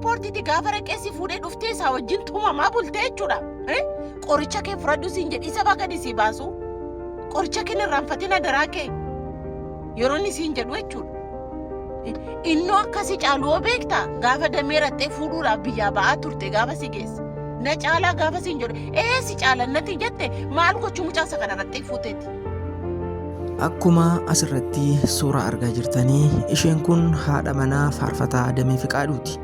Eerpoortiitti gaafa raqee si fuudhee dhuftee isaa wajjin tumamaa bultee jechuudha. Qoricha kee fudhadhu siin jedhi isa gadi si baasu. Qoricha kee hin irraanfatin adaraa kee. Yeroo inni siin jedhu jechuudha. Innoo akkasi caalu hoo beektaa? Gaafa damee raxxee fuudhuudhaaf biyyaa ba'aa turte gaafa si geesse. Na caalaa gaafa siin jedhu ee si caala natti jette, maal gochuu mucaa isa kana raxxee fuuteeti. Akkuma asirratti suuraa argaa jirtanii, isheen kun haadha manaa faarfataa Damee Fiqaaduuti.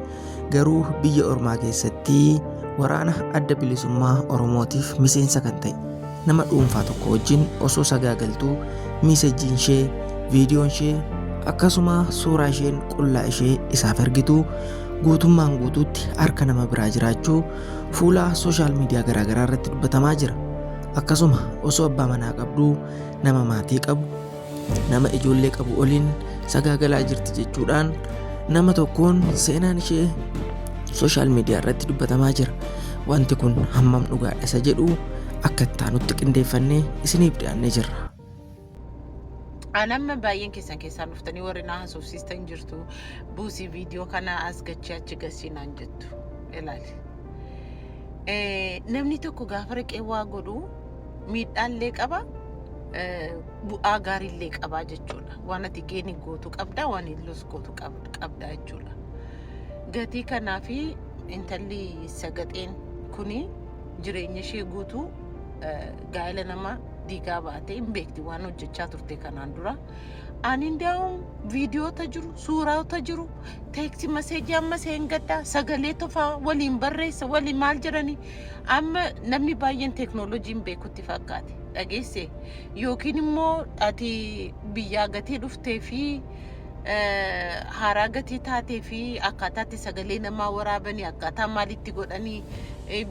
Garuu biyya ormaa keessatti waraana Adda Bilisummaa Oromootiif miseensa kan ta'e nama dhuunfaa tokko wajjin osoo sagaagaltuu miisejjiin ishee, viidiyoon ishee, akkasuma suuraa isheen qullaa ishee isaaf ergitu guutummaan guutuutti harka nama biraa jiraachuu fuula sooshaal miidiyaa garaagaraa irratti dubbatamaa jira. Akkasuma osoo abbaa manaa qabduu nama maatii qabu, nama ijoollee qabu waliin sagaagalaa jirti jechuudhaan nama tokkoon seenaan ishee sooshaal miidiyaa irratti dubbatamaa jira. Wanti kun hammam dhugaadha isa jedhu akka itti aanutti qindeeffannee isiniif dhiyaannee jirra. An amma baay'een keessan keessaan dhuftanii warri na haasofsiistan jirtu, buusii viidiyoo kana as gachee achi gashii naan jettu. Ilaali. Namni tokko gaafa riqee waa godhu miidhaallee qaba, bu'aa gaariillee qaba jechuudha. Waan ati gain gootu qabda, waan lose gootu qabda jechuudha. Gatii kanaa fi intalli sagaxeen kuni jireenya ishee guutuu gaa'ela nama diigaa baatee hin beekti waan hojjechaa turte kanaan dura. Ani ndaa'uun viidiyoota jiru, suuraota jiru, text message amma seen gaddaa, sagalee tofaa waliin barreessa, waliin maal jedhanii, amma namni baay'een teeknooloojiin beekutti fakkaate. Dhageesse, yookiin immoo ati biyyaa gatii dhuftee fi haaraa gatii taatee fi akkaataatti sagalee namaa waraabanii, akkaataa maalitti godhanii,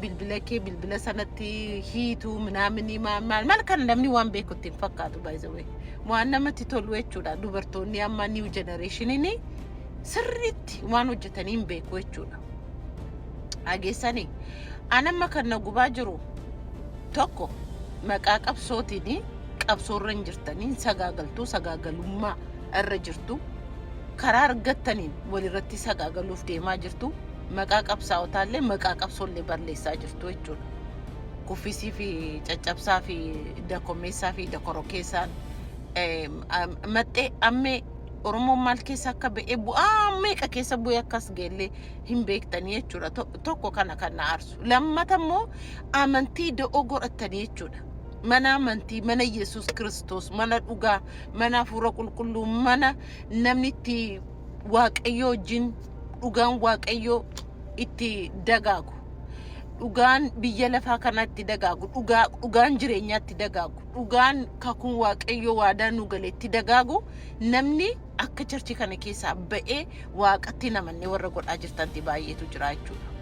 bilbila kee bilbila sanatti hiituu minaaminii maal maal maal kana namni waan beekutti hin fakkaatu. By the way, waan namatti tolu jechuudha, dubartoonni amma new generationiin sirriitti waan hojjetanii hin beeku jechuudha. Dhageessanii, an amma kan na gubaa jiru tokko, maqaa qabsootiin qabsoorra hin jirtanii, sagaagaltuu sagaagalummaa irra jirtu, karaa argattaniin walirratti sagaagaluuf deemaa jirtu, maqaa qabsaa'otaallee maqaa qabsoollee balleessaa jirtu jechuudha. Kuffisii fi caccabsaa fi dakomeessaa fi dakorokeessaan maxxee ammee Oromoon maal keessa akka ba'ee, bu'aa meeqa keessa bu'ee akkas geellee hin beektanii jechuudha. Tokko kana kan na aarsu. Lammata immoo amantii da'oo godhatanii jechuudha. Mana amantii, mana Yesuus Kiristoos, mana dhugaa, mana hafuura qulqulluu, mana namni itti Waaqayyoo wajjin dhugaan Waaqayyoo itti dagaagu. Dhugaan biyya lafaa kanaa itti dagaagu, dhugaa dhugaan jireenyaa itti dagaagu, dhugaan kakuun Waaqayyoo waadaa nu gale itti dagaagu, namni akka church kana keessaa ba'ee waaqatti namannee warra godhaa jirtanti baay'eetu jira jechuudha.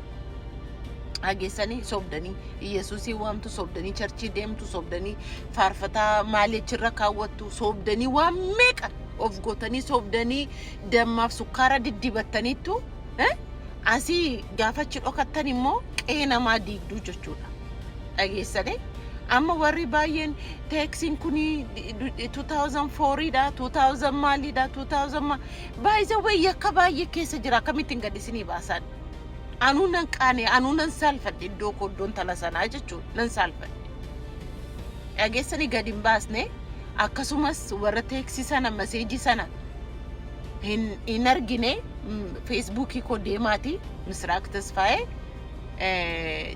Dhageessanii, sobdanii Yesuusii waamtu, sobdanii church deemtu, sobdanii faarfataa maalii achirra kaawwattu, sobdanii waan meeqa of gootanii, sobdanii dammaaf sukkaara diddibattaniittu asii gaafa achi dhokattan immoo qe'ee namaa diigduu jechuudha. Dhageessanii, amma warri baay'een textiin kun 2004 dha, 2000 maaliidha, 2000 ma baay'ee way yakka baay'ee keessa jira, akkamittiin gad isinii baasan? Anuu nan qaane, anuu nan saalfadhe, iddoo koo iddoon tala sanaa jechuudha, nan saalfadhe. Dhageessanii, gad hin baasne. Akkasumas warra text sana, message sana hin argine, Facebookii koo deemaati, Misraaq Tasfaayee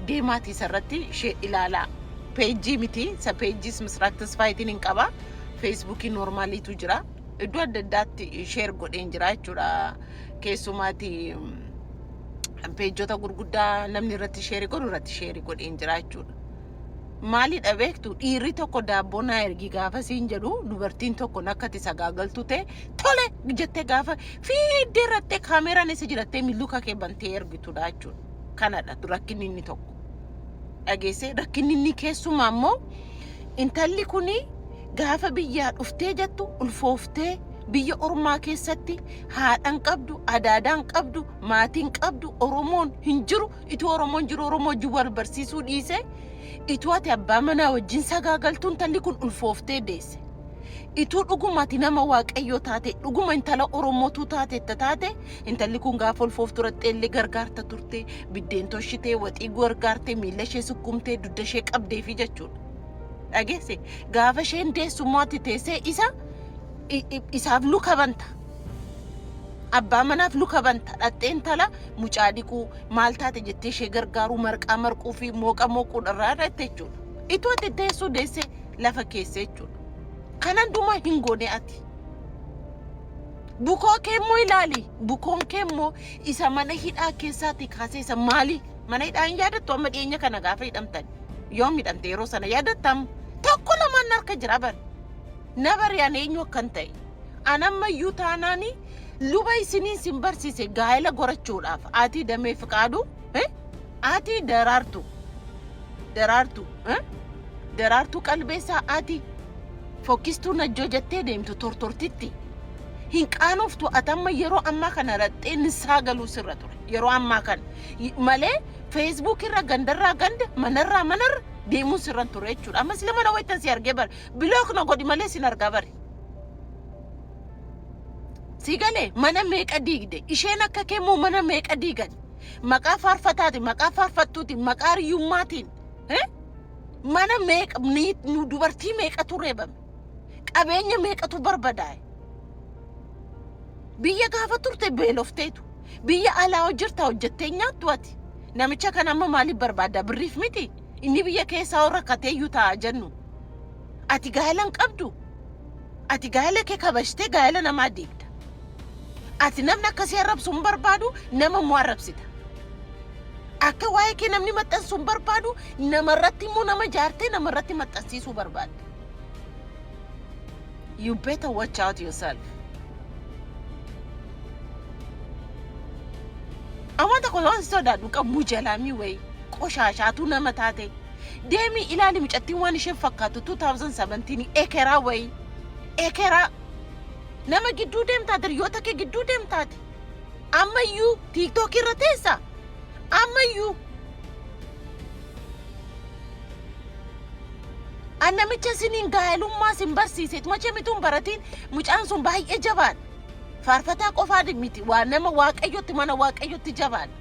deemaati isarratti ishee ilaalaa. Page miti, isa pageis Misraaq Tasfaayeetiin hin qaba. Facebookii normaliitu jira. Iddoo adda addaatti share godheen jira jechuudha. Keessumaati pageota gurguddaa namni irratti share godhu irratti share godheen jira jechuudha. Maalidha beektu, dhiirri tokko daabboo naa ergi gaafa siin jedhu, dubartiin tokko akka ati sagaagaltu ta'e tole jettee gaafa fiiddee irratti kaameraan isa jirattee miluka kee bantee ergitudha jechuudha. Kanadha rakkinni inni tokko. Dhageessee, rakkinni inni keessumaa immoo intalli kuni gaafa biyyaa dhuftee jettu ulfooftee biyya ormaa keessatti haadhan qabdu, adaadaan qabdu, maatiin qabdu, Oromoon hin jiru. Ituu Oromoon jiru Oromoo wajjin wal barsiisuu dhiise, ituu ati abbaa manaa wajjin sagaagaltuu intalli kun ulfooftee deesse. Ituu dhuguma ati nama Waaqayyoo taate, dhuguma intala Oromootuu taateetta taate, intalli kun gaafa ulfooftu raxxeellee gargaarta turte, biddeen toshitee, waxii gargaarte, miila ishee sukkumtee, dugda ishee qabdeefi jechuudha. Dhageesse gaafa isheen deessu immoo ati teessee isa isaaf luka banta. Abbaa manaaf luka banta. Dhaxxee intala mucaa dhiquu maal taate jettee ishee gargaaruu marqaa marquu fi mooqa mooquudha irraa irratti jechuudha. Ituu ati teessuu deessee lafa keesse jechuudha. Kan hundumaa hin goone ati. Bukoo kee immoo ilaali. Bukoon kee immoo isa mana hidhaa keessaati kaasee isa maali? Mana hidhaa hin yaadattu amma dhiyeenya kana gaafa hidhamtan. Yoom hidhamte yeroo sana yaadattam? Tokko lamaan harka jira bari. Na bari ani eenyu akkan ta'e. An ammayyuu taanaani luba isiniin sin barsiise gaa'ela gorachuudhaaf ati Damee Fiqaaduu ati Daraartu Daraartu Daraartuu Qalbeessaa ati fokkistuu Najjoo jettee deemtu tortortitti hin qaanoftu. Ati amma yeroo ammaa kana raxxee nissaa galuu sirra ture yeroo ammaa kana malee Facebook irra gandarraa ganda manarraa manarra deemuun sirra ture jechuudha. Amma sila mana wayittan si argee bare block na godhi malee sin argaa bare. Si galee mana meeqa diigde? Isheen akka kee immoo mana meeqa diigan? Maqaa faarfataati, maqaa faarfattuutiin, maqaa hiyyummaatiin. Mana meeqa nu dubartii meeqatu reebame? Qabeenya meeqatu barbadaa'e? Biyya gaafa turte beelofteetu. Biyya alaa hojjirta hojjettee nyaattu ati. Namicha kana amma maaliif barbaadda? Birriif miti. Inni biyya keessaa hoo rakkatee iyyuu taa'a jennu. Ati gaa'ela hin qabdu. Ati gaa'ela kee kabajtee gaa'ela namaa diigda. Ati namni akkasii arrabsu hin barbaadu, nama immoo arrabsita. Akka waa'ee kee namni maxxansu hin barbaadu, namarratti immoo nama jaartee namarratti maxxansiisuu barbaadda. You better watch out yourself. Amma tokko waan si sodaadhu qabu mujalaamii wayii qoshaashaatuu nama taate. Deemii ilaali mucattiin waan isheen fakkaattu 2017 ekeraa wayii ekeraa nama gidduu deemtaa hiriyoota kee gidduu deemtaati. Ammayyuu TikTok irra teessa. Ammayyuu. An namicha isiniin gaa'elummaa isin barsiise machee mituun baratiin mucaan sun baay'ee jabaadha. Faarfataa qofaa miti waa nama Waaqayyotti mana Waaqayyotti jabaadha.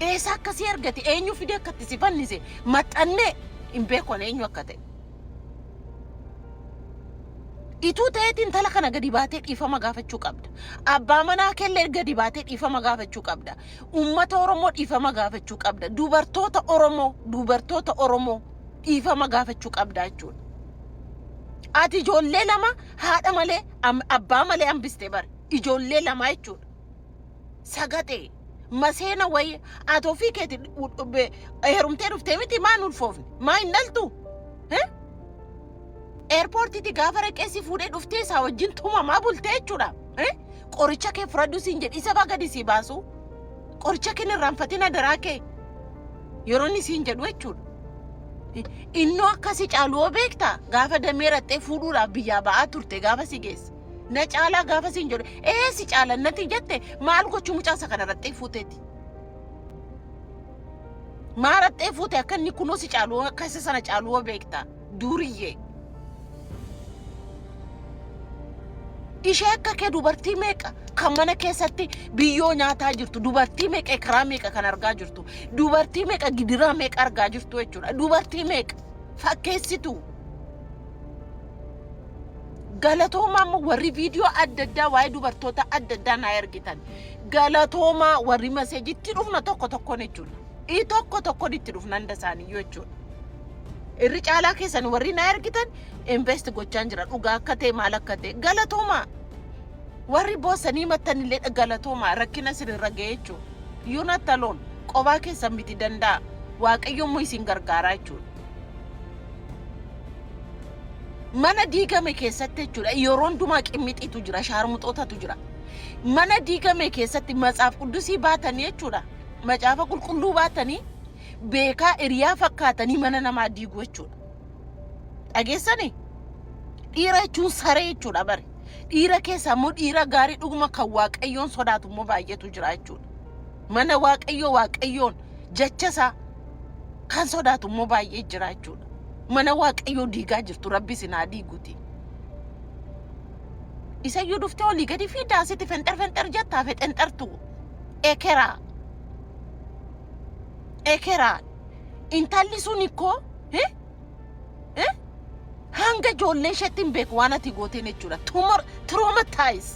Eessa akkasii argate? Eenyu fidee akkatti si fannise? Maxxannee hin beeku ani eenyu akka ta'e. Ituu ta'eeti intala kana gadi baatee dhiifama gaafachuu qabda. Abbaa manaa keellee gadi baatee dhiifama gaafachuu qabda. Uummata Oromoo dhiifama gaafachuu qabda. Dubartoota Oromoo, dubartoota Oromoo dhiifama gaafachuu qabda jechuudha. Ati ijoollee lama haadha malee abbaa malee hambiste bare. Ijoollee lama jechuudha. Sagaxee maseena wayii ati ofii keeti heerumtee dhuftee miti maan ulfoofne maa hin dhaltu? Eerpoortiitti gaafa raqee si fuudhee dhuftee isaa wajjin tumamaa bultee jechuudha. Qoricha kee fudhadhu siin jedhi isa gadi si baasu. Qoricha kee hin irraanfatin adaraa kee. Yeroo inni siin jedhu jechuudha. Innoo akkasi caalu hoo beektaa? Gaafa damee raxxee fuudhuudhaaf biyyaa ba'aa turte gaafa si geesse. Na caalaa gaafa siin jedhu ee si caala natti jette maal gochuu mucaa isa kana raxxee fuuteeti. Maa raxxee fuute akka inni kunoo si caalu akka isa sana caalu hoo beektaa? Duuriyyee. Ishee akka kee dubartii meeqa kan mana keessatti biyyoo nyaataa jirtu, dubartii meeqa karaa meeqa kan argaa jirtu, dubartii meeqa gidiraa meeqa argaa jirtu jechuudha. Dubartii meeqa fakkeessitu. Galatoomaa immoo warri viidiyoo adda addaa waa'ee dubartoota adda addaa naa ergitan. Galatoomaa warri maseejitti dhufna tokko tokkoon jechuudha. I tokko tokkoon itti dhufna hunda isaaniiyyuu jechuudha. Irri caalaa keessan warri naa ergitan invest gochaan jira dhugaa akka ta'e maal akka ta'e galatoomaa. Warri boosanii mattan illee galatoomaa rakkina isinirra ga'e jechuudha. You not alone, qobaa keessan miti danda'a. Waaqayyo immoo isin gargaaraa jechuudha. Mana diigame keessatti jechuudha yeroo hundumaa qimmixiitu jira, shaarmuxootatu jira. Mana diigame keessatti matsaaf quddusii baatanii jechuudha. Macaafa qulqulluu baatanii beekaa hiriyaa fakkaatanii mana namaa diigu jechuudha. Dhageessanii? Dhiira jechuun saree jechuudha bare. Dhiira keessaa immoo dhiira gaarii dhuguma kan Waaqayyoon sodaatu immoo baay'eetu jira jechuudha. Mana Waaqayyoo Waaqayyoon jecha isaa kan sodaatu immoo baay'ee jira jechuudha. Mana Waaqayyoo diigaa jirtu, Rabbi isin haa diiguti. Isayyuu dhuftee olii gadi fiidaa asitti fenxer fenxer jettaa fexenxertu. Ekeraa. Ekeraa. Intalli sun ikkoo eh? Eh? Hanga ijoollee isheetti hin beeku waan ati gooteen jechuudha. Traumatize.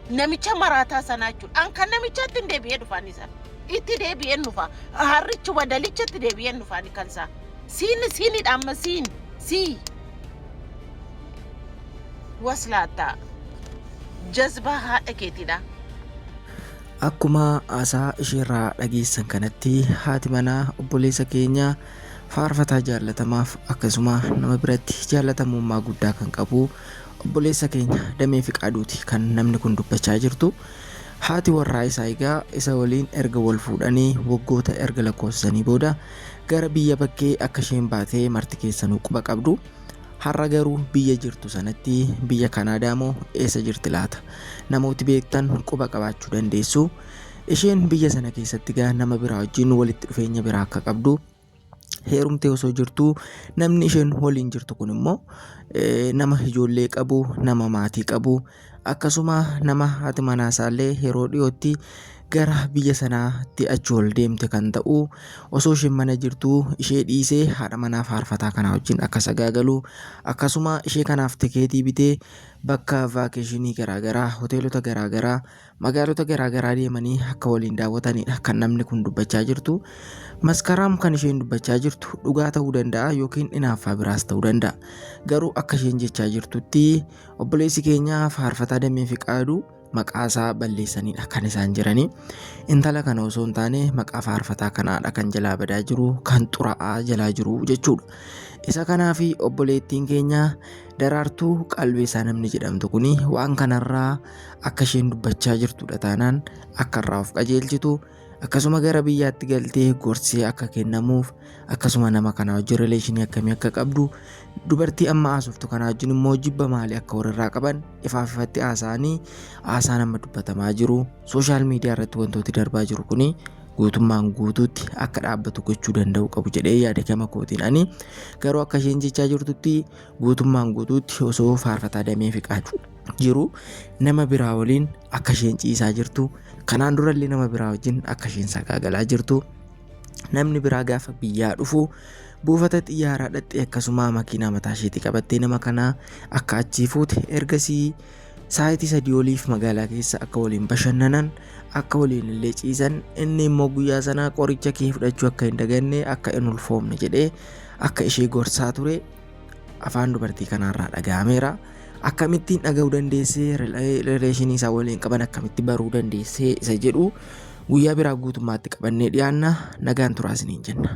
Namicha maraataa sanaa jechuudha. An kan namichaatti hin deebi'ee dhufaan isa. Itti deebi'een dhufa. Harrichi wadalichatti deebi'een dhufaan kan isaa. Siin siinidha amma siin. Sii. Waslaattaa. Jazbaa haadha keetiidha. Akkuma haasaa isheerraa dhageessan kanatti, haati manaa obboleessa keenya faarfataa jaallatamaaf akkasuma nama biratti jaallatamummaa guddaa kan qabu obboleessa keenya Damee Fiqaaduuti kan namni kun dubbachaa jirtu. Haati warraa isaa egaa isa waliin erga wal fuudhanii waggoota erga lakkoofsisanii booda gara biyya bakkee akka isheen baatee marti keessanuu quba qabdu. Har'a garuu biyya jirtu sanatti, biyya Kanaadaa moo eessa jirti laata? Namooti beektan quba qabaachuu dandeessu. Isheen biyya sana keessatti gaa nama biraa wajjin walitti dhufeenya biraa akka qabdu, heerumtee osoo jirtuu namni isheen waliin jirtu kun immoo nama ijoollee qabu, nama maatii qabu, akkasuma nama haati manaa isaallee yeroo dhiyootti gara biyya sanaatti achi ol deemte kan ta'u, osoo isheen mana jirtuu ishee dhiisee haadha manaa faarfataa kanaa wajjin akka sagaagalu, akkasuma ishee kanaaf tikeetii bitee bakka vaakeeshinii garaagaraa, hoteelota garaagaraa, magaalota garaagaraa deemanii akka waliin daawwatanidha kan namni kun dubbachaa jirtu. Maskaraam kan isheen dubbachaa jirtu dhugaa ta'uu danda'a yookiin inaaffaa biraas ta'uu danda'a. Garuu akka isheen jechaa jirtutti obboleessi keenya faarfataa Damee Fiqaaduu maqaa isaa balleessanidha kan isaan jiranii. Intala kana osoo hin taane maqaa faarfataa kanaadha kan jalaa badaa jiru, kan xuraa'aa jalaa jiru jechuudha. Isa kanaaf obboleettiin keenya Daraartuu Qalbeessaa namni jedhamtu kuni waan kanarraa akka isheen dubbachaa jirtudha taanaan akka irraa of qajeelchitu, akkasuma gara biyyaatti galtee gorsee akka kennamuuf, akkasuma nama kanaa wajjin rileeshinii akkamii akka qabdu, dubartii amma haasoftu kanaa wajjin immoo jibba maalii akka walirraa qaban ifaaf ifatti haasa'anii, haasaan amma dubbatamaa jiru sooshaal miidiyaa irratti wantooti darbaa jiru kuni guutummaan guutuutti akka dhaabbatu gochuu danda'u qabu jedhee yaada gama kootiin. Ani garuu akka isheen jechaa jirtutti guutummaan guutuutti osoo faarfataa Damee Fiqaadu jiru nama biraa waliin akka isheen ciisaa jirtu, kanaan durallee nama biraa wajjin akka isheen sagaagalaa jirtu, namni biraa gaafa biyyaa dhufu buufata xiyyaaraa dhaqxee akkasuma makiinaa mataa isheetii qabattee nama kanaa akka achii fuute, ergasii sa'aatii 3 oliif magaalaa keessa akka waliin bashannanan, akka waliin illee ciisan, inni immoo guyyaa sanaa qoricha kee fudhachuu akka hin daganne, akka hin ulfoofne jedhee akka ishee gorsaa ture afaan dubartii kanaarraa dhaga'ameera. Akkamittiin dhaga'uu dandeessee, rileeshinii isaa waliin qaban akkamitti baruu dandeessee isa jedhu guyyaa biraa guutummaatti qabannee dhiyaanna. Nagaan turaa isiniin jenna.